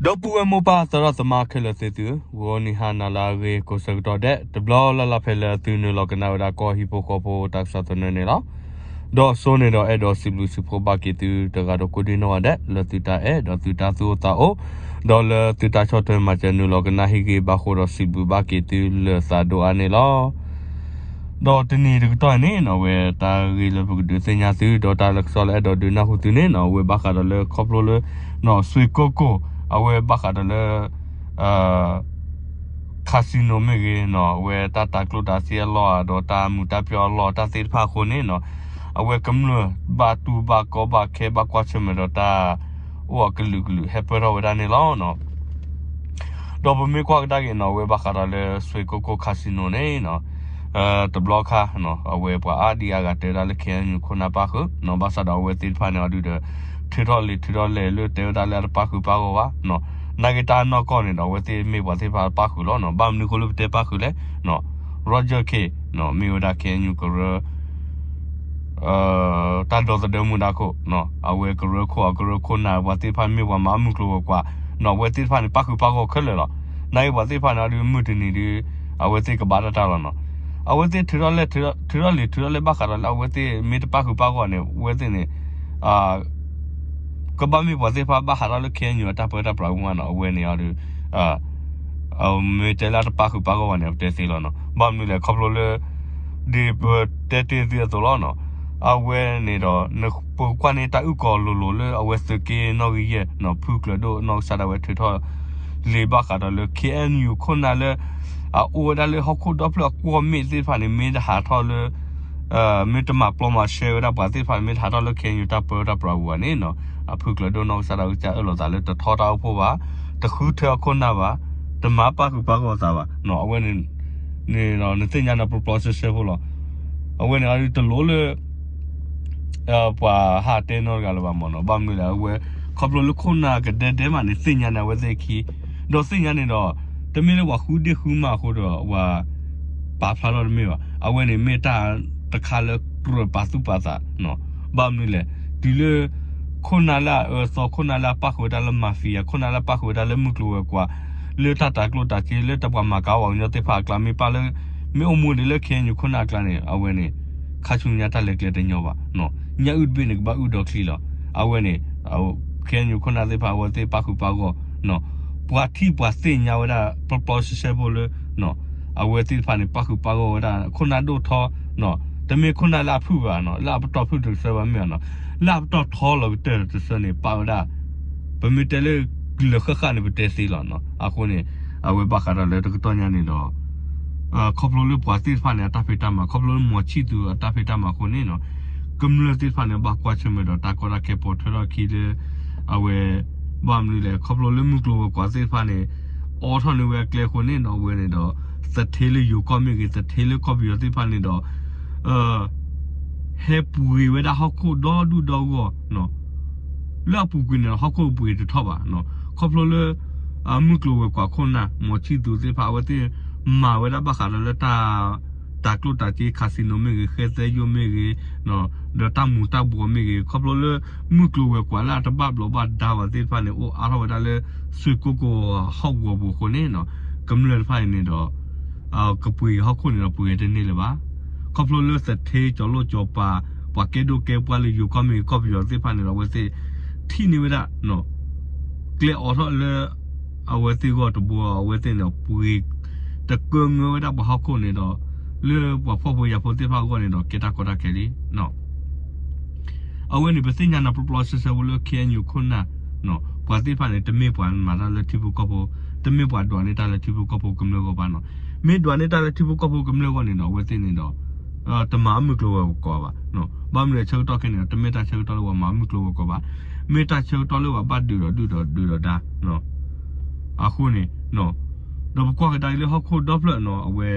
ဒီပုၢ်ဝဲၢ်မိၢ်ပၢ်သရၣ်သမါခဲလၢာ်သ့ၣ်သုဧၢ, ဂီၤနံၤဟါနၤလၢအဂ့ၤ ကိးဆၢကတီၢ်ဒဲး တဘျီလၢ်လၢ်ဖဲလၢသုနုာ်လီၤကနၣ်ဝဲဒၣ်ကီၢ်ဟံၣ်ဖိဃီဖိတၢ်ကစီၣ်သနၢၣ်န့ၣ်လီၤ. ဒီးစိန့ၣ်ဒီးအဲၣ်ဒိးစံးဘျုးစံးဖှိၣ်ဘၣ်က့ၤသုတဂၤဒီးကိးဒံနီၢ်ဂၤဒဲး လၢသုတၢ်အဲၣ်ဒီးသုတၢ်သူၣ်အိၣ်သးအိၣ်, ဒီးလၢသုတၢ်ဆီၣ်ထွဲမၤစၢၤနုာ်လီၤကနၣ်ဟ့ၣ်ဂံၢ်ဘါဃိဒီးစံးဘျုးဘၣ်က့ၤသုလၢသးဒိၣ်အါန့ၣ်လီၤ. ဒီးတနံၤတကတီၢ်န့ၣ်နီၤ အဝဲတၢ်ဂ့ၢ်လၢပကဒုးသ့ၣ်ညါသု ဒီးတၢ်လၢကစီၣ်လၢအဲၣ်ဒိးဒုးနၢ်ဟူသုန့ၣ်နီၤ အဝဲဘၣ်ဃးဒီးလၢခီဖျိလၢ နီၤ စွ့ကိကိၢ် အဝဲဘၣ်ဃးဒီးလၢ casino မ့ၢ်ဂ့ၤနီၤ အဝဲတၢ်တၤကျိၣ်တၤစ့အလီၢ် ဒီးတၢ်မုာ်တၢ်ပျီၢ်အလီၢ် တၢ်သ့ၣ်တဖၣ်အဃိန့ၣ်နီၤ အဝဲကမျၢၢ်ဘၣ်တူၢ်ဘၣ်ကီဘၣ်ခဲဘၣ်ကွၢ်ဆၢၣ်မဲာ်ဒီးတၢ်အိၣ်အကလုာ်ကလုာ်ဟဲပၢၢ်ထီၣ်ဝဲဒၣ်န့ၣ်လီၤ. ဒီးပမ့ၢ်ကွၢ်ကဒါက့ၤနီၤ အဝဲဘၣ်ဃးဒီးလၢစွ့ကိကိၢ် casino န့ၣ်နီၤ တဘျီခါ အဝဲပှၤအါဒံအါဂၤတဲဝဲဒၣ်လၢ KNU ခိၣ်နၢ်ပၣ်ဃုာ်နီၤ ဘၣ်ဆၣ်ဒီးအဝဲသ့ၣ်တဖၣ်န့ၣ်အီၤဒုးဒီး ထုးထီၣ်လံာ်ထုးထီၣ်လဲၢ်လၢတဲဝဲဒၣ်လၢအတပၣ်ဃုာ်ပၣ်ဂီၢ်ဘၣ်, နာ်က့တၢ်နီၢ်ကီၢ်န့ၣ်ဒီး အဝဲသ့ၣ်မ့ၢ်ပှၤသ့ၣ်တဖၣ်ပၣ်ဃုာ်လီၤ. ဘၣ်မနုၤအဃိလၢပတဲပၣ်ဃုာ်လဲၣ်, Roger Khin မ့ၢ်ဝဲဒၣ် KNU ကရၢ တၢ်ဒီသဒၢမူဒါခိၣ်, အဝဲကရၢခိၣ်အကရၢခိၣ်နၢ် ပှၤသ့ၣ်တဖၣ်မ့ၢ်ပှၤမၤအီၣ်မုၢ်ကျိၤဝဲၤကွာ်, အဝဲသ့ၣ်တဖၣ်န့ၣ် ပၣ်ဃုာ်ပၣ်ဂီၢ်ခဲလၢာ်လီၤ. နာ်က့ပှၤသ့ၣ်တဖၣ်န့ၣ်အီၤဒုးမုၢ်တနံၤဒုး အဝဲသ့ၣ်ကဘၣ်တၢ်တၢ်လီၤနီၤ. အဝဲသ့ၣ်ထုးထီၣ်လဲၢ် ထုးထီၣ်လံာ်ထုးထီၣ်လဲၢ်ဘၣ်ဃးဒီးလၢအဝဲသ့ၣ်မ့ၢ်တပၣ်ဃုာ်ပၣ်ဂီၢ်န့ၣ် အဝဲသ့ၣ်န့ၣ် ကဘၣ်မ့ၢ်ပှၤသ့ၣ်တဖၣ်ဘၣ်ဟးထီၣ်လၢ KNU အတၢ်ပၢတၢ်ပြးအဂီၢ်နီၤ. အဝဲန့ၣ်အီၤဒုး မ့ၢ်တဲလၢတပၣ်ဃုာ်ပၣ်ဂီၢ်ဘၣ်န့ၣ် ပတဲသ့လီၤနီၤ. ဘၣ်မနုၤလဲၣ် ခီဖျိလၢ ဒ်ပတဲတ့ၢ်သုအသိးလီၤနီၤ. အဝဲန့ၣ်ဒီး ပကကွၢ်န့ၢ်တၢ်အုၣ်ကီၤလိၤလိၤလၢအဝဲသုးက့နီၣ်ဂံၢ်ယဲၢ်နီၤ ဖုကျၢၤဒိၣ်နီၢ်ကစၢ်ဒၣ်ဝဲထုးထီၣ်လံာ်ဘၣ်ဃးဒီးလၢ KNU ခိၣ်နၢ်လၢ အအိၣ်ဝဲဒၣ်လၢဟီၣ်ခိၣ်ဒီဖျၢၣ်အကွီၢ်မ့ၢ်သ့ၣ်တဖၣ်န့ၣ် မ့ၢ်တဟးထီၣ်လၢ မ့ၢ်တမၤပျီမၤရှဲဝဲဒၣ်ပှၤသ့ၣ်တဖၣ်န့ၣ် မ့ၢ်တဟးထီၣ်လၢ KNU တၢ်ပၢတၢ်ပြးအပူၤဘၣ်န့ၣ်နီၤ အဖုကျၢၤဒိၣ်နီၢ်ကစၢ်ဒၣ်ဝဲကစၢ်အၢၣ်လီၤသးလၢ တထီတၢ်အိၣ်ဖှိၣ်ဘၣ်, တဃုထၢအခိၣ်နၢ်ဘၣ်, တမၤပၣ်ဃုာ်ပၣ်ဂီၢ်သးဘၣ်နီၤ. အဝဲန့ၣ် နသ့ၣ်ညါန့ၣ် ပျီပျီဆှဲဆှဲဖိလီၤ. အဝဲန့ၣ်အတလိၣ်လၢ ပှၤဟးတဲနီတဂၤလၢၤဘၣ်မ့ၢ်နီၤ. ဘၣ်မနုၤလဲၣ် အဝဲ ခီဖျိလၢခိၣ်နၢ်ကဒဲဒဲမးန့ၣ် သ့ၣ်ညါန့ၣ် အဝဲသ့ၣ်အခံ, ဒီးသ့ၣ်ညါန့ၣ်ဒီး တမ့ၢ်လၢပှၤဃုဒ့ၣ်ဃုမးအဃိဒီး ပှၤပာ်ဖျါထီၣ်တမ့ၢ်ဘၣ်. အဝဲန့ၣ်မ့ၢ်တၢ်တခါလၢကြၢးပာ်သူၣ်ပာ်သးနီၤ. ဘၣ်မနုၤလဲၣ် တုၤလၢ ခိၣ်နၢ်လၢအအၢအသီ ခိၣ်နၢ်လၢအပၣ်ဃုာ်ဝဲဒၣ်လၢ mafia ခိၣ်နၢ်လၢအပၣ်ဃုာ်ဝဲဒၣ်လၢမုၢ်ကျိၤဝဲၤကွာ် လၢတၢ်တၤကျိၣ်တၤစ့ လၢတၢ်ပှၤမၤကၤပှၤကညီသ့ၣ်တဖၣ်အကျါ မ့ၢ်ပၣ်လၢ မ့ၢ်အိၣ်မူဒံးလၢ KNU ခိၣ်နၢ်အကျါန့ၣ် အဝဲန့ၣ် ခါဆူညါတၢ်လဲၤကျဲတညီဘၣ်နီၤ. ညၣ်အုၣ်တဘ့ၣ်န့ၣ် ကဘၣ်အုၣ်ဒီချံလီၤ. အဝဲန့ၣ် KNU ခိၣ်နၢ်သ့ၣ်တဖၣ် အဝဲသ့ၣ်ပၣ်ဃုာ်ပၣ်ဂီၢ်နီၤ. ပှၤထံၣ်ပှၤသ့ၣ်ညါဝဲဒၣ် ပျီပျီဆှဲဆှဲဖိလၢ အဝဲသ့ၣ်တဖၣ်န့ၣ် ပၣ်ဃုာ်ပၣ်ဂီၢ်ဝဲဒၣ် ခိၣ်နၢ်ဒိၣ်ထီနီၤ. တမ့ၢ်ခိၣ်နၢ်လၢအဖုၣ်ဘၣ်နီၤ, လၢအပတီၢ်ဖုၣ်တစၢဘၣ်မ့ၢ်နီၤ, လၢအပတီၢ်ထီလီၤကတၢၢ်တစၢန့ၣ် ပာ်ဝဲဒၣ် ပမ့ၢ်တဲလၢ လၢာ်ဃၣ်ဃၣ်န့ၣ် ပတဲသ့လီၤနီၤ. အဃိန့ၣ် အဝဲဘၣ်ဃးဒီးလၢတကတီၢ်ညါန့ၣ်ဒီး ခီဖျိလၢပှၤသ့ၣ်တဖၣ်န့ၣ် အတၢ်ဖံးတၢ်မၤ ခီဖျိလၢမီၤဆံၣ်သူၤအတၢ်ဖံးတၢ်မၤအဃိန့ၣ်နီၤ, ကမျၢၢ်သ့ၣ်တဖၣ်န့ၣ် ဘၣ်ကွၢ်ဆၢၣ်မဲာ်ဒီးတၢ်ကီတၢ်ခဲပိာ်ထွဲထီၣ်အခံလၢ အဝဲ ဘၣ်မနုၤလဲၣ် ခီဖျိလၢမုၢ်ကျိၤဝဲၤကွာ်သ့ၣ်တဖၣ်န့ၣ် အိးထီၣ်န့ၢ်ဝဲအကျဲအဃိန့ၣ်နီၤ အဝဲန့ၣ်ဒီး သထ့လၢယိၤကီၢ်မ့ၢ်ဂ့ၤ သထ့လၢကီၢ်ပယီၤသ့ၣ်တဖၣ်န့ၣ်ဒီး ဟဲပှ့ၤဝဲဒၣ်ဟီၣ်ခိၣ်ဒီဒူၣ်ဒီဂီၢ်နီၤ. လၢအပူၤကွံာ်န့ၣ် ဟီၣ်ခိၣ်ပှ့ၤတထီၣ်ဘၣ်နီၤ. ခီဖျိလၢ မုၢ်ကျိၤဝဲၤကွာ်ခိၣ်နၢ် မီၤဆံၣ်သူၤသ့ၣ်တဖၣ် အဝဲသ့ၣ်မၤဝဲဒၣ်ဘၣ်ဃးဒီးလၢတၢ် တၤကျိၣ်တၤစ့ casino မ့ၢ်ဂ့ၤ ဃဲသဲယိၣ်မ့ၢ်ဂ့ၤ ဒီးတၢ်မူၤတၢ်ဘှီးမ့ၢ်ဂ့ၤ ခီဖျိလၢ မုၢ်ကျိၤဝဲၤကွာ်လၢအတဘၣ်ဘျီးဘၣ်ဒါဘၣ်သ့ၣ်တဖၣ်န့ၣ် အိၣ်အါထီၣ်ဝဲဒၣ်လၢ စွ့ကိကိၢ်ဟီၣ်ကဝီၤပူၤအဃိန့ၣ်နီၤ ကမျၢၢ်တဖၣ်အံၤန့ၣ်ဒီး ကပှ့ၤဟီၣ်ခိၣ်န့ၣ်ဒီးပှ့ၤတန့ၢ်လၢၤဘၣ်. ခီဖျိလၢသထ့ကၠီၤလိၣ်ကၠီၤပၤ ပှၤကဲဒိၣ်ကဲပှၢ်လၢယိၤကီၢ်မ့ၢ်ဂ့ၤ ကီၢ်ပယီၤသ့ၣ်တဖၣ်န့ၣ်ဒီး အဝဲသ့ၣ်ထံၣ်န့ၢ်ဝဲဒၣ် ကျဲအိးထီၣ်လၢ အဝဲသ့ၣ်ဂီၢ်တဘိ အဝဲသ့ၣ်န့ၣ်ဒီး ပှ့ၤတကၢငၢဝဲဒၣ်ပှၤဟီၣ်ခိၣ်န့ၣ်ဒီး လၢပှၤဖှီၣ်ဖိယာ်ဖိသ့ၣ်တဖၣ်အဂီၢ်န့ၣ်ဒီး ကဲတၢ်ကီတၢ်ခဲလံ. အဝဲန့ၣ် ပသ့ၣ်ညါန့ၣ် ပျီပျီဆှဲဆှဲဖိလၢ KNU ခိၣ်နၢ် ပှၤသ့ၣ်တဖၣ်န့ၣ် တမ့ၢ်ပှၤမၤတၢ်လၢထံဖိကီၢ်ဖိ, တမ့ၢ်ပှၤဒွးန့ၢ်တၢ်လၢထံဖိကီၢ်ဖိကမျၢၢ်အဂီၢ်ဘၣ်နီၤ. မ့ၢ်ဒွးန့ၢ်တၢ်လၢထံဖိကီၢ်ဖိကမျၢၢ်အဂီၢ်န့ၣ်ဒီး အဝဲသ့ၣ်န့ၣ်ဒီး တမၤအီၣ်မုၢ်ကျိၤဝဲၤကွာ်ဘၣ်. ဘၣ်မနုၤလဲၣ် ဆၢကတီၢ်ခဲအံၤန့ၣ်ဒီး တမ့ၢ်တၢ်ဆၢကတီၢ်လၢပှၤမၤအီၣ်မုၢ်ကျိၤဝဲၤကွာ်ဘၣ်. မ့ၢ်တၢ်ဆၢကတီၢ်လၢပှၤဘၣ်ဒုးဒီးဒုၣ်ဒီးဒုးဒီးဒါ အဃိန့ၣ် ဒီးပကွၢ်ကဒါက့ၤလၢဟီၣ်ခိၣ်ဒီဖျၢၣ်နီၤ အဝဲ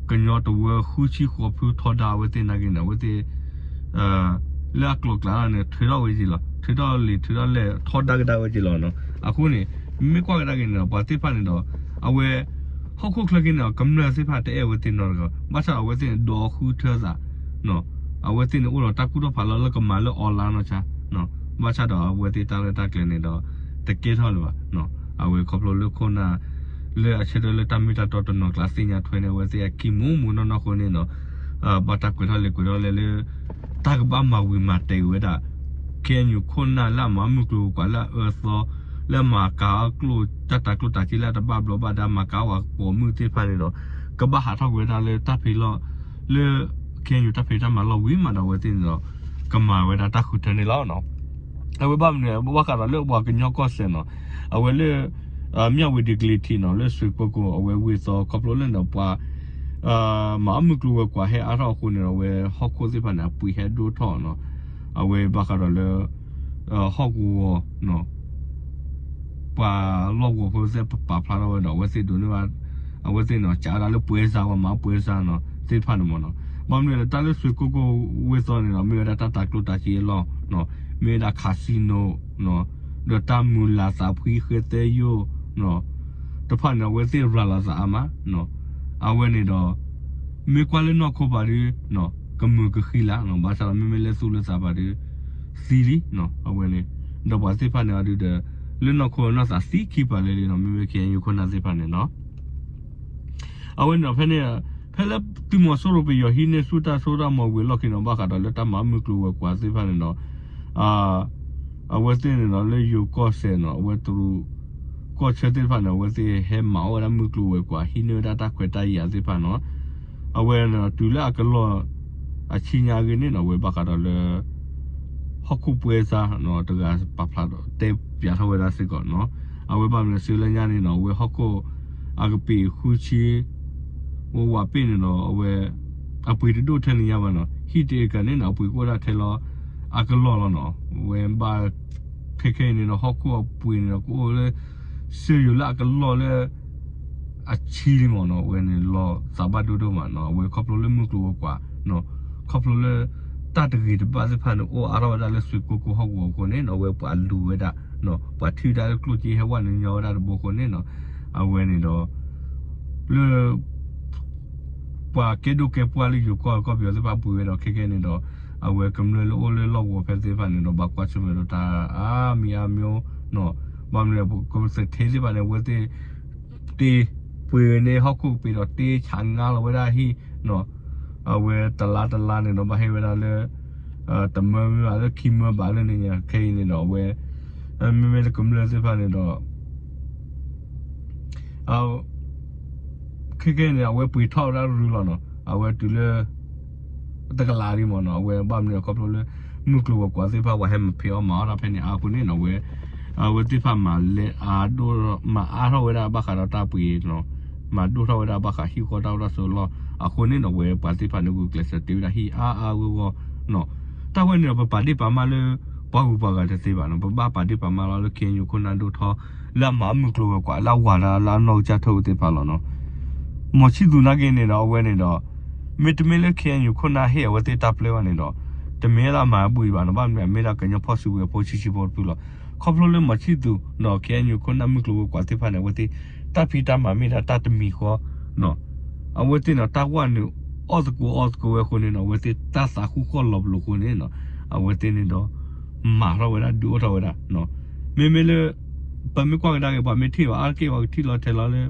ကညီတဝၢဃုဆံဃိးဖုထီဒါအဝဲသ့ၣ်နာ်က့န့ၣ် အဝဲသ့ၣ် လၢအကျိၤကျဲလီၤန့ၣ် ထုးထီၣ်ဝဲက့ၤလီၤ. ထုးထီၣ်လံာ်ထုးထီၣ်လဲၢ်ထီဒါကဒါဝဲက့ၤလီၤနီၤ. အဃိန့ၣ် မ့ၢ်ကွၢ်ကဒါက့ၤန့ၣ်ဒီး ပှၤသ့ၣ်တဖၣ်န့ၣ်ဒီး အဝဲ ဟီၣ်ခိၣ်ချၢက့ၤန့ၣ်ဒီး ကမျၢၢ်သ့ၣ်တဖၣ်တအဲၣ်အဝဲသ့ၣ်နီတဂၤ ဘၣ်ဆၣ်ဒီးအဝဲသ့ၣ်န့ၣ် ဒီးဃုထၢသး အဝဲသ့ၣ်န့ၣ်အိၣ်ဒီးတၢ်ကူၣ်ထီၣ်ဖးလီၤလၢကမၤလၢ online နီၢ်ဆါ ဘၣ်ဆၣ်ဒီးအဝဲသ့ၣ်တၢ်ရဲၣ်တၢ်ကျဲၤန့ၣ်ဒီး တကဲထီၣ်လၢၤဘၣ်နီၤ. အဝဲခီဖျိလၢခိၣ်နၢ် လၢအဆၢထၢၣ်လၢတၢ်မ့ၢ်တၢ်တီတနီၤကျါသ့ၣ်ညါထွဲန့ၣ် အဝဲသ့ၣ်အကံၢ်မူးမူးနီၢ်နီၢ်အဃိန့ၣ်နီၤ, ဘၣ်တၢ်ကွဲးထီၣ်လဲၤကွဲးထီၣ်လဲၤလၢ တၢ်ကဘၣ်မၤဝံၤမၤတဲာ်ဝဲဒၣ် KNU ခိၣ်နၢ်လၢအမၤမုၢ်ကျိၤဝဲၤကွာ်လၢအအၢအသီ လၢအမၤကၤအီၤကျိၣ် တၢ်တၤကျိၣ်တၤစ့လၢအတဘၣ်ဘျီဘၣ်ဒါ မၤကၤအီၤပိာ်မုၣ်သ့ၣ်တဖၣ်န့ၣ်ဒီး ကဘၣ်ဟးထီၣ်ကွံာ်ဝဲဒၣ်လၢတၢ်ဖံးလီၢ် လၢ KNU တၢ်ဖံးတၢ်မၤလီၢ်ဝံၤမးဒီး အဝဲသ့ၣ်န့ၣ်ဒီး ကမၤဝဲဒၣ်တၢ်ဃုထၢန့ၣ်လီၤ. အဝဲဘၣ်မနုၤ ဘၣ်ဃးဒီးလၢပှၤကညီကီၢ်စဲၣ်နီၤ, အဝဲလၢ မၠၣ်ဝတံၤကလံၤထံးနီၤ လၢစွ့ၣ်ကိကိၣ် အဝဲဝ့ၢ်သီခီဖျိလၢန့ၣ်ဒီး ပှၤ မၤအီၣ်မုၢ်ကျိၤဝဲၤကွာ်ဟဲအါထီၣ်အဃိန့ၣ်ဒီး အဝဲဟီၣ်ခိၣ်သ့ၣ်တဖၣ်န့ၣ် အပှ့ၤဟဲဒိၣ်ထီၣ်နီၤ, အဝဲဘၣ်ဃးဒီးလၢ ဟီၣ်ကဝီၤ ပှၤလီၢ်ကဝီၤဖိသ့ၣ်ပာ်ဖျါထီၣ်ဝဲဒီး အဝဲသ့ၣ်ဒိးန့ၢ်ဘၣ် အဝဲသ့ၣ်န့ၣ် ကးဝဲဒၣ်လၢပွဲစား ပှၤမၤပွဲစားနီၤ သ့ၣ်တဖၣ်န့ၣ်မ့ၢ်နီၤ, ဘၣ်မနုၤလဲၣ် တၢ်လၢစွ့ၣ်ကိကိၣ်ဝ့ၢ်သီန့ၣ်ဒီး မ့ၢ်ဝဲဒၣ်တၢ်တၤကျိၣ်တၤစ့အလီၢ်, မ့ၢ်ဝဲဒၣ် casino ဒီးတၢ်မုာ်လၤသးဖှံဃဲသဲယိၣ် တဖၣ်န့ၣ် အဝဲသ့ၣ်ရၤလီၤသးအါမး, အဝဲန့ၣ်ဒီး မ့ၢ်ကွၢ်လၢနီၢ်ခိပၤဒု ကမုာ်ကဃံလၤ, ဘၣ်ဆၣ်ဒီးမ့မ့ၢ်လၢသူၣ်လၢသးပၤဒု သံလံ, အဝဲန့ၣ် ဒီးပှၤသ့ၣ်တဖၣ်န့ၣ်အီၤဒုဒီး လၢနီၢ်ခိနီၢ်သးသံခံပၤလၢာ်လံနီၤ, မ့မ့ၢ် KNU ခိၣ်နၢ်သ့ၣ်တဖၣ်န့ၣ်နီၤ အဝဲန့ၣ်ဒီးဖဲန့ၣ် ဖဲလၢသုးမီၤစိရိၤပယီၤဟံးန့ၢ်ဆူၣ်တၢ်စိတၢ်ကမီၤဝံၤအလီၢ်ခံန့ၣ် ဘၣ်ဃးဒီးလၢတၢ်မၤမုၢ်ကျိၤဝဲၤကွာ်သ့ၣ်တဖၣ်န့ၣ်ဒီး အဝဲသ့ၣ်န့ၣ်ဒီးလၢယိၤကီၢ်စဲၣ်နီၤ အဝဲတရူးကီၢ်ဆၢသ့ၣ်တဖၣ်န့ၣ် အဝဲသ့ၣ်ဟဲမၤအီၣ်ဝဲဒၣ်မုၢ်ကျိၤဝဲၤကွာ် ဟံးန့ၢ်ဝဲဒၣ်တၢ်ခွဲးတၢ်ယာ်သ့ၣ်တဖၣ်နီၤ, အဝဲန့ၣ်ဒီးတုၤလၢအကလီၢ်အဆံညါအဂ့ၢ်န့ၣ်နီၤ အဝဲဘၣ်ဃးဒီးလၢ ဟီၣ်ခိၣ်ပွဲစားနီၤ တဂၤပာ်ဖျါဒီးတဲပၠးထီၣ်ဝဲဒၣ်စ့ၢ်ကီးနီၤ, အဝဲဘၣ်မနုၤစံးလၢညါန့ၣ်နီၤ အဝဲဟီၣ်ခိၣ် အကပ့ၤဃုဆံ ဝးဝးပ့ၣ်န့ၣ်ဒီး အဝဲ အပှ့ၤတဒိၣ်ထဲန့ၣ်ညါဘၣ်နီၤ, ဟံၣ်တ့ၢ်ကၤန့ၣ်နီၤ အပှ့ၤကအိၣ်ဒၣ်ထဲလီၤ အကလီၢ်လီၤနီၤ, အဝဲဘၣ် ခဲခဲအံၤန့ၣ်ဒီး ဟီၣ်ခိၣ်အပှ့ၤန့ၣ်ဒီး ကအိၣ်လၢ စၢၤယိၤလၢအကလီၢ်လၢ အဆံလံမ့ၢ်နီၤ, အဝဲန့ၣ်လီၤသးဘၣ်ဒိဒိၣ်မးနီၤ, အဝဲခီဖျိလၢမုၢ်ကျိၤဝဲၤကွာ် ခီဖျိလၢ တၢ်တဂ့ၤတဘၣ်သ့ၣ်တဖၣ်န့ၣ် အိၣ်အါထီၣ်ဝဲဒၣ်လၢစွ့ၣ်ကိကိၣ်ဟီၣ်ကဝီၤအဃိန့ၣ်နီၤ, အဝဲပှၤလူၤဝဲဒၣ် ပှၤထံၣ်ဝဲဒၣ်လၢကျိၣ်စ့ဟဲဝဲန့ၣ်ညီဝဲဒၣ်တဘိအဃိန့ၣ်နီၤ, အဝဲန့ၣ်ဒီး လၢ ပှၤကဲဒိၣ်ကဲပှၢ်လၢယိၤကီၢ်ကီၢ်ပယီၤသ့ၣ်တဖၣ်ပှ့ၤဝဲဒီး ခဲခဲန့ၣ်ဒီး အဝဲကမျၢၢ်လၢအိၣ်လၢလီၢ်ကဝီၤဖဲသ့ၣ်တဖၣ်န့ၣ်ဒီး ဘၣ်ကွၢ်ဆၢၣ်မဲာ်ဒီးတၢ်အါမံၤအါမံၤနီၤ, ဘၣ်မနုၤလဲၣ် ကသထ့သ့ၣ်တဖၣ်န့ၣ် အဝဲသ့ၣ် တ့ ပှ့ၤန့ၢ်ဟီၣ်ခိၣ်ကပ့ၤဒီးတ့ဆးငါလီၤဝဲဒၣ်ဟံၣ်နီၤ, အဝဲတလါတလါန့ၣ်ဒီး ဘၣ်ဟ့ၣ်ဝဲဒၣ်လၢ တမၢမ့ၢ်ဘၣ်လၢခံမၢဘၣ်လၢန့ၣ် ခဲအံၤန့ၣ်ဒီး အဝဲ မ့မ့ၢ်လၢကမျၢၢ်သ့ၣ်တဖၣ်န့ၣ်ဒီး ခဲခဲအံၤန့ၣ် အဝဲပှ့ၤထီၣ်ဝဲဒၣ်ရုလီၤနီၤ, အဝဲတုၤလၢ တကလးလံမ့ၢ်နီၤ, အဝဲဘၣ်မနုၤအခီဖျိလၢ မုၢ်ကျိၤဝဲၤကွာ်သ့ၣ်တဖၣ် ပှၤဟဲမၤဖံးအီၣ်မၤအီၣ်တၢ်ဖဲန့ၣ်အါအဃိန့ၣ်နီၤ, အဝဲ အဝဲသ့ၣ်တဖၣ်မၤလဲၤအါဒိၣ် မၤအါထီၣ်ဝဲဒၣ်ဘၣ်ဃးဒီးတၢ်ပှ့ၤနီၤ, မၤဒိၣ်ထီၣ်ဝဲဒၣ်ဘၣ်ဃးဟံၣ်ဃီတၢ်အိၣ်တၢ်ဆိးအလီၢ်အဃိန့ၣ်နီၤ, အဝဲပှၤသ့ၣ်တဖၣ်န့ၣ် ဂုာ်ကျဲးစၢးတ့ဝဲဒၣ်ဟံၣ်အါအါဂီၢ်ဂီၢ်နီၤ, တၢ်ဝဲန့ၣ်ဒီး ပပာ်ဒ့ၣ်ပာ်မါလၢ ပှၤဂုၤပှၤဂၤတသ့ဘၣ်နီၤ, ပဘၣ်ပာ်ဒ့ၣ်ပာ်မါလီၤလၢ KNU ခိၣ်နၢ်ဒိၣ်ထီ လၢအမၤမုၢ်ကျိၤဝဲၤကွာ် လၢအဝၤဒၣ်လၢအနီၢ်ကစၢ်ထၢၣ်သ့ၣ်တဖၣ်လီၤနီၤ. မီၤဆံၣ်သူၤနာ်က့န့ၣ်ဒီး အဝဲန့ၣ်ဒီး မ့တမ့ၢ်လၢ KNU ခိၣ်နၢ်ဟ့ၣ်အဝဲသ့ၣ်တၢ်ပျဲဝဲန့ၣ်ဒီး တမ့ၢ်လၢအမၤဘှံးဘၣ်နီၤ, ဘၣ်မနုၤအမ့ၢ်ဒၣ်ကညီဖီၣ်စုကဝဲၤဖိဆံးဆံးဖိတဖုလီၤ. ခီဖျိလၢမီၤဆံၣ်သူၤဒီး KNU ခိၣ်နၢ်မုၢ်ကျိၤဝဲၤကွာ်သ့ၣ်တဖၣ်န့ၣ် အဝဲသ့ၣ် တၢ်ဖံးတၢ်မၤမ့ၢ်ဒၣ်တၢ်တမံၤဃီ အဝဲသ့ၣ်န့ၣ် တၢ်ဝဲန့ၣ် အီၣ်သကိးအီသကိးဝဲအဃိန့ၣ်နီၤ, အဝဲသ့ၣ်တၢ်သးဃုဃီၣ်လီၤပလိာ်အဃိန့ၣ်နီၤ, အဝဲသ့ၣ်န့ၣ်ဒီး မၤထီၣ်ဝဲဒၣ် ဒုးအိၣ်ထီၣ်ဝဲဒၣ်နီၤ. မ့မ့ၢ်လၢ ပမ့ၢ်ကွၢ်ကဒါက့ၤ ပှၤမ့ၢ်ထံၣ်ဘၣ်အါတက့ၢ် ပှၤကထံၣ်လီၤထဲလီၤလၢ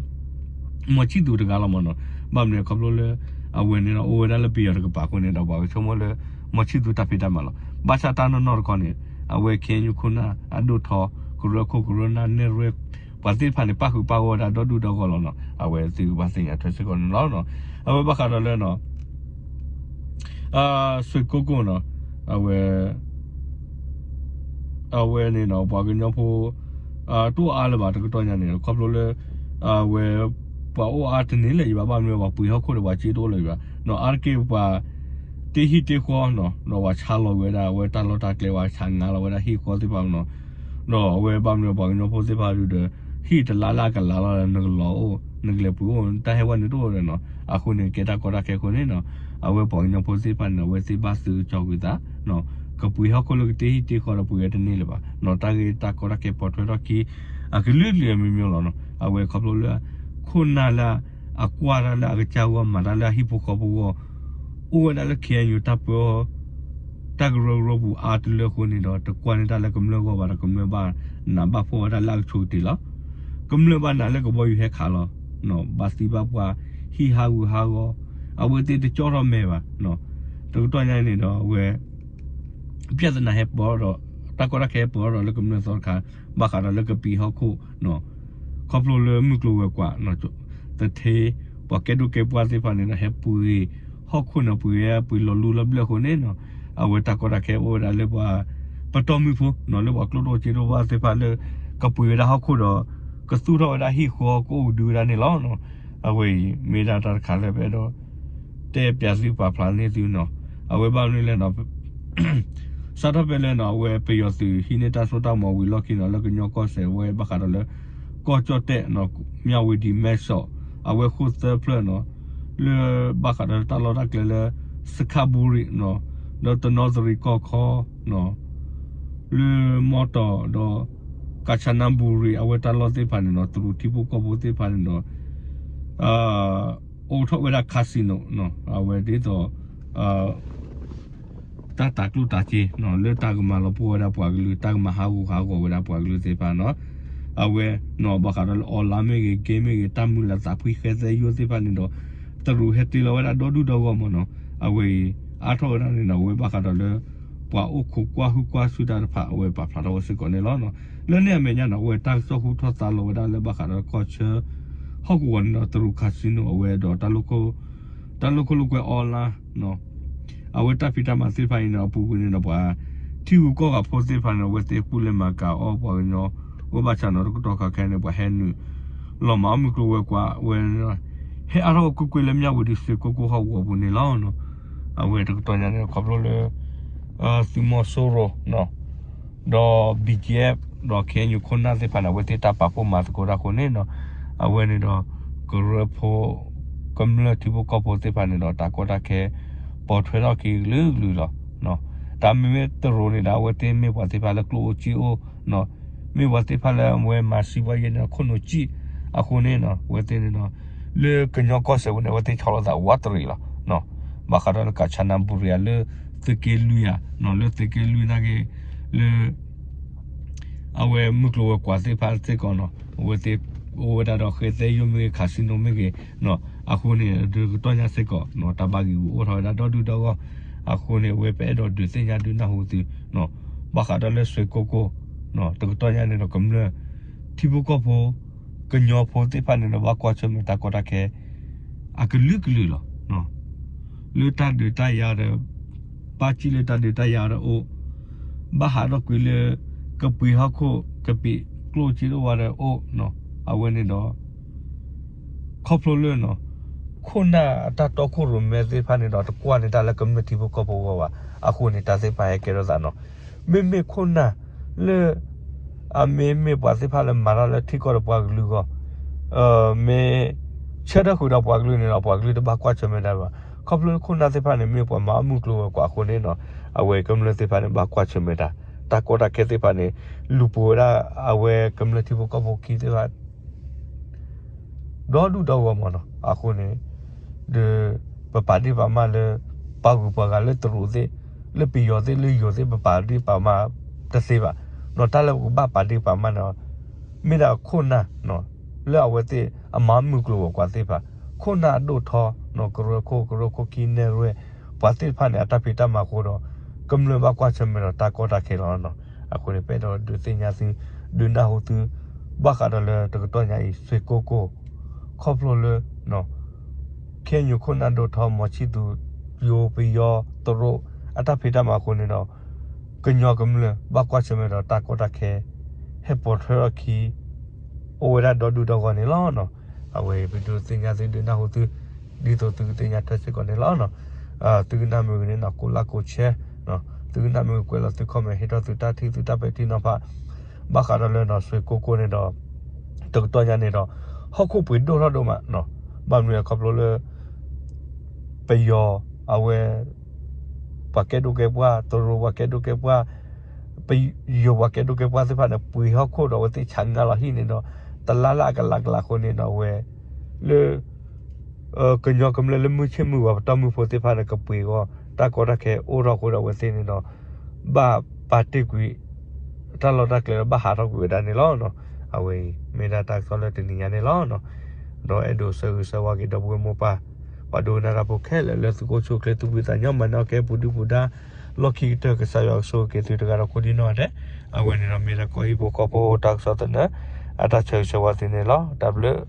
မီၤဆံၣ်သူၤတဂၤလီၤမ့ၢ်နီၤ. ဘၣ်မနုၤခီဖျိလၢ အဝဲန့ၣ်ဒီး အိၣ်ဝဲဒၣ်လၢပယီၤတကပၤအဃိန့ၣ်ဒီး ပှၤကဆိကမိၣ်လၢ မီၤဆံၣ်သူၤတၢ်ဖံးတၢ်မၤလီၤ. ဘၣ်ဆၣ်တၢ်နီၢ်နီၢ်တခီန့ၣ် အဝဲ KNU ခိၣ်နၢ်အဒိၣ်ထီ ကရၢခိၣ်ကရၢနၢ်နဲၣ်ရွဲၣ် ပှၤသ့ၣ်တဖၣ်န့ၣ် ပၣ်ဃုာ်ပၣ်ဂီၢ်ဝဲဒၣ်ဒီဒူၣ်ဒီဂီၢ်လီၤနီၤ. အဝဲသုကဘၣ်သ့ၣ်ညါထွဲစ့ၢ်ကီးန့ၣ်လီၤ. အဝဲဘၣ်ဃးဒီးလၢ စ့ၢ်ကိၣ်ကိၣ်နီၤ, အဝဲ အဝဲန့ၣ်နီၤ ပှၤကညီဖိ တအိၣ်အါလၢၤဘၣ်တကတီၢ်ညါန့ၣ် ခီဖျိလၢ အဝဲ ပှၤအိၣ်အါတန့ၢ်လၢၤဘၣ် ဘၣ်မနုၤ ပှၤပှ့ၤဟီၣ်ခိၣ်ဒီးပှၤစ့တအိၣ်လၢၤဘၣ်နီၤ. အါတက့ၢ်ပှၤ တ့ဟံၣ်တ့ဃီနီၤ ဒီးပှၤဆါလီၤဝဲဒၣ် အဝဲတၢ်လီၢ်တၢ်ကျဲ ပှၤဆါငါလီၤဝဲဒၣ်ဟံၣ်ဃီသ့ၣ်တဖၣ်နီၤ. ဒီးအဝဲဘၣ်မနုၤပှၤကညီဖိသ့ၣ်တဖၣ်ဒုးဒီး ဟံၣ်တလါလၢအကလၤလီၤ နကလီၤအိၣ် နကလဲၤပှ့ၤအိၣ် တၢ်ဟဲဝဲန့ၣ်တအိၣ်ဒီးနီၤ. အဃိန့ၣ် ကဲတၢ်ကီတၢ်ခဲအဃိန့ၣ်နီၤ အဝဲပှၤကညီဖိသ့ၣ်တဖၣ်န့ၣ် အဝဲသ့ၣ်ဘၣ်သုးကၠီကွံာ်သး ကပှ့ၤဟီၣ်ခိၣ်လၢကတ့ဟံၣ်တ့ဃီဒီးပှ့ၤဝဲတန့ၢ်လၢၤဘၣ်နီၤ. တၢ်ဂ့ၢ်တၢ်ကီတၢ်ခဲပိာ်ထွဲထီၣ်ခံ အကလုာ်ကလုာ်အမျိုးမျိုးလီၤနီၤ. အဝဲခီဖျိလၢ ခိၣ်နၢ်လၢအကွၢ်တၢ်လၢအကစၢ်ဂီၢ် မၤတၢ်လၢအဟံၣ်ဖိဃီဖိဂီၢ် အိၣ်ဝဲဒၣ်လၢ KNU တၢ်ပၢ တၢ်ကရၢကရိပူၤအါတလၢအဃိန့ၣ်ဒီး တကွၢ်န့ၢ်တၢ်လၢကမျၢၢ်ဂီၢ်ဘၣ်ဒီး ကမျၢၢ်ဘၣ်နးဘၣ်ဖှီၣ်ဝဲဒၣ်လၢအကဆိးကတ့ၢ်လီၤ. ကမျၢၢ်ဘၣ်နးလၢကဘီယူၤဟဲခးလီၤ, ဘၣ်သံဘၣ်ပှၢ်, ဟံၣ်ဟးဂူာ်ဟးဂီၤ, အဝဲသ့ၣ်တကၠီထီၣ်မဲာ်ဘၣ်, တကတီၢ်ညါန့ၣ်ဒီးအဝဲ ပြဿနာဟဲပၢၢ်ဒီး တၢ်ကီတၢ်ခဲဟဲပၢၢ်ဒီးလၢကမျၢၢ်သီတခါ, ဘၣ်ဃးဒီးလၢကပံာ်ဟီၣ်ခိၣ်, ခီဖျိလၢမုၢ်ကျိၤဝဲၤကွာ်, သထ့, ပှၤကဲဒိၣ်ကဲပှၢ်သ့ၣ်တဖၣ်န့ၣ်ဒီး ဟဲပှ့ၤဟီၣ်ခိၣ်န့ၣ် ပှ့ၤဝဲပှ့ၤလီၤလူလီၤဘျၢၣ်အဃိန့ၣ်, အဝဲတၢ်ကီတၢ်ခဲအိၣ်ဝဲဒၣ်လၢပှၤ ပတီၢ်မုၢ်ဖိ, လၢပှၤကျိၣ်ဒိၣ်စ့ဒိၣ်ဘၣ်သ့ၣ်တဖၣ်လၢ ကပှ့ၤဝဲဒၣ်ဟီၣ်ခိၣ်ဒီး ကသူၣ်ထီၣ်ဝဲဒၣ်ဟံၣ်ဃီကအိၣ်ကဒုဝဲဒၣ်န့ၣ်လီၤ. အဝဲအံၤ မ့ၢ်ဒၣ်တၢ်တခါလၢပအဲၣ်ဒိး တဲပၠးသုပာ်ဖျါန့ၢ်သုနီၤ, အဝဲဘၣ်မနုၤလဲၣ်နီၤ, စးထီၣ်ဖဲလၢနီၤ အဝဲပယီၤသုးဟံးန့ၢ်တၢ်စိတၢ်ကမီၤဝံၤလီၢ်ခံနီၤ လၢကညီကီၢ်စဲၣ်ဝဲဘၣ်ဃးဒီးလၢ ကီၢ်ကၠီၣ်တဲၣ်နီၤ မၠၣ်ဝတံၤ မဲၢ်ဆီး အဝဲဃိၣ်သၢဖျၢၣ်နီၤ, လၢဘၣ်ဃးဒီးတၢ်လီၢ်တၢ်ကျဲလၢ စခါဘူရံၤနီၤ, ဒီးတနီသရံၣ်ကီၢ်ခီနီၤ, လၢမီတီၤဒီး ကၣ်ဆၣ်နါဘူရံၤ အဝဲတၢ်လီၢ်သ့ၣ်တဖၣ်န့ၣ်နီၤ တရူးထံဖိကီၢ်ဖိသ့ၣ်တဖၣ်န့ၣ်ဒီး အိးထီၣ်ဝဲဒၣ် casino နီၤ, အဝဲဒ်သိး တၢ်တၤကျိၣ်တၤစ့ လၢတၢ်ကမၤလီၤပှီၢ်ဝဲဒၣ်ပှၤကလုာ် တၢ်ကမၤဟးဂူာ်ဟးဂီၤဝဲဒၣ်ပှၤကလုာ်သ့ၣ်တဖၣ်နီၤ, အဝဲနီၤ ဘၣ်ဃးဒီးလၢ online မ့ၢ်ဂ့ၤ game မ့ၢ်ဂ့ၤ တၢ်မုာ်လၤသးဖှံဃဲသဲယိၣ်သ့ၣ်တဖၣ်န့ၣ်ဒီး တရူးဟဲတ့လီၤဝဲဒၣ်ဒီဒူၣ်ဒီဂီၢ်မးနီၤ, အဝဲအံၤ အါထီၣ်ဝဲဒၣ်န့ၣ်နီၤ အဝဲဘၣ်ဃးဒီးလၢ ပှၤအိၣ်ခိးကွၢ်ဟုၣ်ကွၢ်ဆူၣ်တၢ်တဖၣ် အဝဲပာ်ဖျါထီၣ်ဝဲစ့ၢ်ကီးန့ၣ်လီၤ. လၢန့ၣ်အမဲာ်ညါနီၤ အဝဲတၢ်ကစီၣ်ဟူထီၣ်သါလီၤဝဲဒၣ်လၢဘၣ်ဃးဒီးကီၢ်ဆၢ ဟီၣ်ကဝီၤန့ၣ်ဒီး တရူး casino အဝဲဒီး တၢ်လိာ်ခိၣ်လိာ်ကွဲ online နီၤ, အဝဲတၢ်ဖံးတၢ်မၤသ့ၣ်တဖၣ်အံၤန့ၣ် အပူၤကွံာ်န့ၣ်ဒီး ပှၤထံဂုၤကီၢ်ဂၤဖိသ့ၣ်တဖၣ်န့ၣ် အဝဲသ့ၣ်ကူၣ်လဲၤမၤကၤအီၣ်ပှၤကညီ အိၣ်ဘၣ်ဆၣ်နီၤ တကတီၢ်ခါခဲအံၤန့ၣ် ပှၤဟဲနုာ်လီၤမၤအီၣ်မုၢ်ကျိၤဝဲၤကွာ်ဝဲ ဟဲအါထီၣ်ကွ့ၢ်ကွ့ၢ်လၢ မၠၣ်ဝတံၤ စွ့ၣ်ကိၣ်ကိၣ်ဟီၣ်ကဝီၤပူၤန့ၣ်လီၤ. အဝဲတကတီၢ်ညါန့ၣ် ခီဖျိလၢ သုးမီၤစိရိၤ ဒီး BGF ဒီး KNU ခိၣ်နၢ်သ့ၣ်တဖၣ်န့ၣ် အဝဲသ့ၣ်တၢ်ပာ်ဖှိၣ်မၤသကိးတၢ်အဃိန့ၣ်နီၤ, အဝဲန့ၣ်ဒီး ကရၢဖိ ကမျၢၢ်ထံဖိကီၢ်ဖိသ့ၣ်တဖၣ်န့ၣ်ဒီး တၢ်ကီတၢ်ခဲ ပိာ်ထွဲထီၣ်က့ၤကလုာ်ကလုာ်လီၤ. တၢ်မ့မ့ၢ်တရူးန့ၣ်ဒီး အဝဲသ့ၣ်မ့ၢ်ပှၤသ့ၣ်တဖၣ်လၢကျိၣ်အိၣ်စ့အိၣ် မ့ၢ်ပှၤသ့ၣ်တဖၣ်လၢအဝဲမၤစံးပှၤယဲၢ်န့ၣ် ခိၣ်နူာ်စံၣ်အဃိန့ၣ်နီၤ အဝဲသ့ၣ်န့ၣ်ဒီး လၢကညီကီၢ်စဲၣ်ပူၤန့ၣ် အဝဲသ့ၣ်ဆီလီၤသးဝးတရံးလီၤ. ဘၣ်ဃးဒီးလၢကၣ်ဆၣ်နါဘူရံၤဧါ လၢသုးက့လွံၢ်ဧါ, လၢသုးက့လွံၢ်နာ်က့ လၢ အဝဲမုၢ်ကျိၤဝဲၤကွာ်သ့ၣ်တဖၣ်စ့ၢ်ကီးနီၤ အဝဲသ့ၣ်အိၣ်ဝဲဒၣ်ဒီးဃဲသဲယိၣ်မ့ၢ်ဂ့ၤ casino မ့ၢ်ဂ့ၤ, အဃိန့ၣ် တကတီၢ်ညါစ့ၢ်ကီး တၢ်ဘၣ်ဂံာ်ဂူာ်အိၣ်ထီၣ်ဝဲဒၣ်ဒီဒူၣ်ဒီဂီၢ်, အဃိန့ၣ် အဝဲပအဲၣ်ဒိးဒုးသ့ၣ်ညါဒုးနၢ်ဟူသု ဘၣ်ဃးဒီးလၢစွ့ၣ်ကိၣ်ကိၣ် တကတီၢ်ညါန့ၣ်ဒီးကမျၢၢ် ထံဖိကီၢ်ဖိ ကညီဖိသ့ၣ်တဖၣ်န့ၣ်ဒီး ဘၣ်ကွၢ်ဆၢၣ်မဲာ်တၢ်ကီတၢ်ခဲ အကလုာ်ကလုာ်လီၤ. လၢတၢ်ဒုးတၢ်ယၤဒီး ဘၣ်စံၣ်လၢတၢ်ဒုးတၢ်ယၤဒီးအိၣ်, ဘၣ်ဟးထီၣ်ကွံာ်လၢ ကပှ့ၤဟီၣ်ခိၣ် ကပံာ်ကျိၣ်စ့ဒိၣ်ဝါဒီးအိၣ်, အဝဲန့ၣ်ဒီး ခီဖျိလၢ ခိၣ်နၢ်အတၢ်တီခိၣ်ရိၣ်မဲသ့ၣ်တဖၣ်န့ၣ်ဒီး တကွၢ်န့ၢ်တၢ်လၢကမျၢၢ်ထံဖိကီၢ်ဖိအဂီၢ်ဘၣ်. အဃိန့ၣ် တၢ်သ့ၣ်တဖၣ်ဟဲကဲထီၣ်သးနီၤ. မ့မ့ၢ်ခိၣ်နၢ်လၢ အမ့မ့ၢ်ပှၤသ့ၣ်တဖၣ်လၢမၤတၢ်လၢထံကီၢ်ဒီးပှၤကလုာ်အဂီၢ်, မ့ၢ်ဆၢထၢၣ်ဃုာ်ဒီးပှၤကလုာ်န့ၣ်ဒီး ပှၤကလုာ်တဘၣ်ကွၢ်ဆၢၣ်မဲာ်တၢ်ဘၣ်. ခီဖျိလၢခိၣ်နၢ်သ့ၣ်တဖၣ်န့ၣ် မ့ၢ်ပှၤမၤအီၣ်မုၢ်ကျိၤဝဲၤကွာ်အဃိန့ၣ်နီၤ, အဝဲကမျၢၢ်သ့ၣ်တဖၣ်န့ၣ် ဘၣ်ကွၢ်ဆၢၣ်မဲာ်တၢ်, တၢ်ကီတၢ်ခဲသ့ၣ်တဖၣ်န့ၣ် လူၤပိာ်ဝဲဒၣ် အဝဲကမျၢၢ်ထံဖိကီၢ်ဖိခံသ့ၣ်တဖၣ် ဒီဒူၣ်ဒီဂီၢ်မးနီၤ. အဃိန့ၣ် ဒီး ပပာ်ဒ့ၣ်ပာ်မၢ်လၢ ပှၤဂုၤပှၤဂၤလၢတရူးသ့ၣ်, လၢပယီၤသ့ၣ်, လၢယိၤသ့ၣ် ပပာ်ဒ့ၣ်ပာ်မၢ်တသ့ဘၣ်. နီၤ တၢ်လၢပကဘၣ်ပာ်ဒ့ၣ်ပာ်မၢ်န့ၣ် မ့ၢ်ဒၣ်ခိၣ်နၢ် လၢအဝဲသ့ၣ်အမၤမုၢ်ကျိၤဝဲၤကွာ်သ့ၣ်တဖၣ်, ခိၣ်နၢ်အဒိၣ်ထီ ကရၢခိၣ်, ကရၢခိၣ်ခံနဲၣ်ရွဲၣ်, ပှၤသ့ၣ်တဖၣ်န့ၣ် အတၢ်ဖံးတၢ်မၤအဃိဒီး ကမျၢၢ်ဘၣ်ကွၢ်ဆၢၣ်မဲာ်ဒီးတၢ်ကီတၢ်ခဲလီၤနီၤ. အဃိန့ၣ် ပအဲၣ်ဒိးဒုးသ့ၣ်ညါသု, ဒုးနၢ်ဟူသု, ဘၣ်ဃးဒီးလၢတကတီၢ်ညါအံၤ စွ့ၣ်ကိၣ်ကိၣ် ခီဖျိလၢ ခဲအံၤခိၣ်နၢ်ဒိၣ်ထီ မီၤဆံၣ်သူး ယိၤပယီၤတရူး အတၢ်ဖံးတၢ်မၤအဃိန့ၣ်ဒီး ကညီကမျၢၢ်ဘၣ်ကွၢ်ဆၢၣ်မဲာ်ဒီးတၢ်ကီတၢ်ခဲ ဟဲပိာ်ထွဲထီၣ်ခံ အိၣ်ဝဲဒၣ်ဒီဒူၣ်ဒီဂီၢ်န့ၣ်လီၤ. အဝဲပဒုးသ့ၣ်ညါသုဒုးနၢ်ဟူသု ဒ်သိးသုကသ့ၣ်ညါထွဲစ့ၢ်ကီးန့ၣ်လီၤ. သုကနၣ်မုာ်ဂ့ၤန့ၣ်နီၤ ကိးလၢကိးဆဲး, သုကနၣ်မုာ်ဂ့ၤကွဲးလီၤသု comment ဟ့ၣ်ထီၣ်သုတၢ်ထံၣ်သုတၢ်ပဲာ်ထံနီၤဖး ဘၣ်ဃးဒီးလၢနီၤ စွ့ၣ်ကိၣ်ကိၣ်န့ၣ်ဒီး တကတီၢ်ညါန့ၣ်ဒီး ဟီၣ်ခိၣ်ပှ့ၤဒိၣ်ထီၣ်ဒိၣ်မးနီၤ. ဘၣ်မနုၤလဲၣ်ခီဖျိလၢ ပယီၤအဝဲ ပှၤကဲဒိၣ်ကဲပှၢ် တရူးပှၤကဲဒိၣ်ကဲပှၢ် ပယီၤပှၤကဲဒိၣ်ကဲပှၢ်သ့ၣ်တဖၣ်န့ၣ် ပှ့ၤဟီၣ်ခိၣ်ဒီးအဝဲသ့ၣ်ဆးငါလီၤဟံၣ်န့ၣ်ဒီး တလါလၢအကလးကလးအဃိန့ၣ်ဒီး အဝဲ လၢ ကညီကမျၢၢ်လၢမုၢ်ဆ့ၣ်မုၢ်ဂီၤပတီၢ်မုၢ်ဖိသ့ၣ်တဖၣ်န့ၣ် ကပှ့ၤအဂီၢ် တၢ်ကီတၢ်ခဲအိၣ်ထီၣ်အဃိဒီးအဝဲသ့ၣ်န့ၣ်ဒီး ဘၣ်ပာ်တ့ၢ်ကွံာ် တၢ်လီၢ်တၢ်ကျဲဒီးဘၣ်ဟးထီၣ်ကွံာ်ဝဲဒၣ်န့ၣ်လီၤ. အဝဲအံၤ မ့ၢ်ဒၣ်တၢ်ကစီၣ်လၢတနံၤညါန့ၣ်လီၤ. ဒီးအဲၣ်ဒိးဆၢဂ့ၤဆၢဝါက့ၤဒီပုၢ်ဝဲၢ်မိၢ်ပၢ် ပှၤဒိကနၣ်တၢ်ဖိခဲလၢာ်လၢသုကအိၣ်ဆူၣ်အိၣ်ချ့ သူၣ်ဖှံသးညီ မၤန့ၢ်အီၣ်ကဲပူၤဒုၣ်ပူၤဒါ လီၢ်ခံကတၢၢ် ကစၢ်ယွၤကဆိၣ်ဂ့ၤက့ၤသုတဂၤဒီးကိးဒံနီၢ်ဂၤဒဲး. အဝဲန့ၣ်ဒီးမ့ၢ်ဒၣ်ကီၢ်ဟံၣ်ဖိဃီဖိတၢ်ကစီၣ်သနၢၣ် အတၢ်ဆၢဂ့ၤဆၢဝါသုန့ၣ်လီၤ. တၢ်ဘျုး